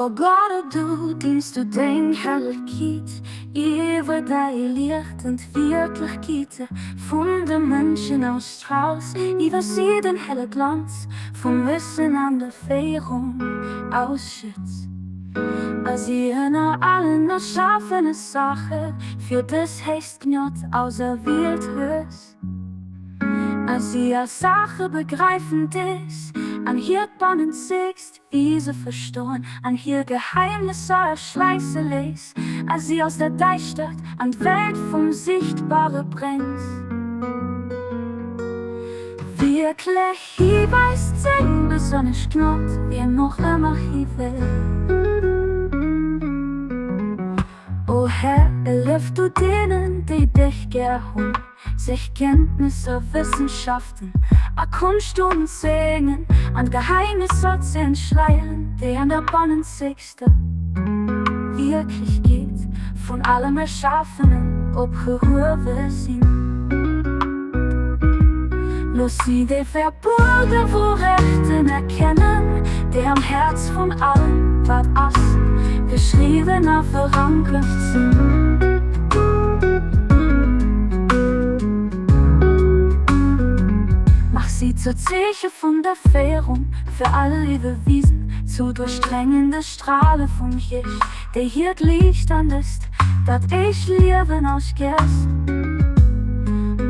O Gott, du dienst du deng Herrlechkeet iwwer däi liichtend Wierklechkeete vun de Mënschen ausstraals, iwwer si den helle Glanz vum Wëssen an der Féierung ausschëtts, a si ënner allen erschafene Saache fir dës héchst Gnod auserwielt hues. A si als Saache begräifen des an hiert Bannenzegst Wiese verstoen an hir Geheimnisser erschleisse léiss, a si aus der Däischtert an d'Welt vum Sichtbare bréngs. Wierklech, hie weist seng besonnesch Gnod wiem och ëmmer hie wëll. O Här, hëllef du deenen, déi dech gär hunn. Sech Kenntnisser, Wëssenschaften a Konscht unzëeegnen an d'Geheimnisser ze entschleieren, déi an der bannenzegster Wierklechkeet vun allem Erschafenen opgehuewe sinn. Looss si déi verbuerge Wourechten erkennen, déi am Häerz vun allem, wat ass, geschriwwen a verankert sinn. Mach si zur Zeeche vun der Féierung fir all Liewewiesen, zu duerchdréngende Strale vum Liicht, déi hiert Liicht an dëst, dat éischt Liewen ausgiessen.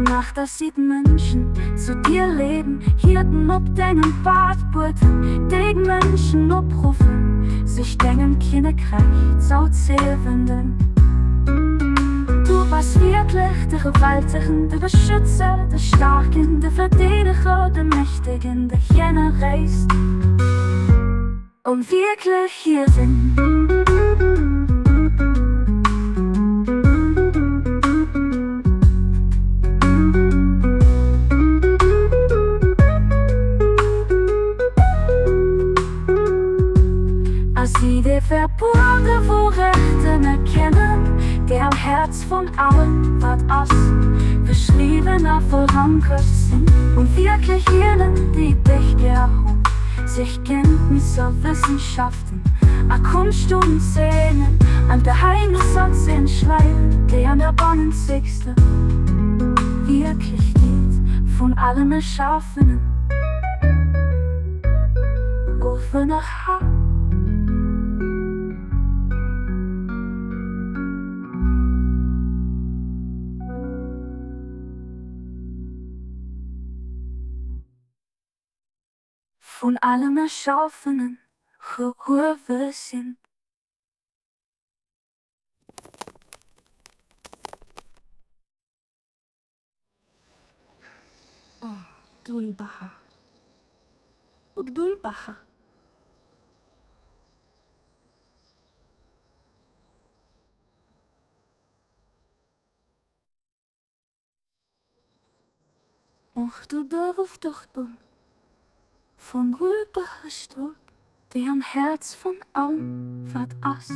Mach, dass si d'Mënschen zu dir leeden, Hierden op dengem Pad bueden, déi d'Mënschen opruffen, sech dengem Kinnekräich zouzewenden. Du bass wierklech de Gewaltegen, de Beschützer, de Staarken, de Verdeedeger, de Mächtegen, de Generéisten. Und wierklech hier sinn. A si déi verbuerge Wourechten erkennen, déi am Häerz vun allem, wat ass, geschriwwen a verankert sinn, und wierklech hinnen, déi dech gär hunn, sech Kenntnisser, Wëssenschaften a Konscht unzëeegnen an d'Geheimnisser ze entschleieren, déi an der bannenzegster Wierklechkeet vun allem Erschafenen ofener. Vun allem Erschaffenen gehuewe sinn. Vun Rübersdorf, déi am Häerz vun allem wat ass,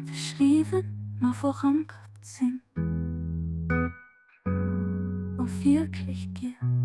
geschriwwen a verankert sinn. A wierklech gär.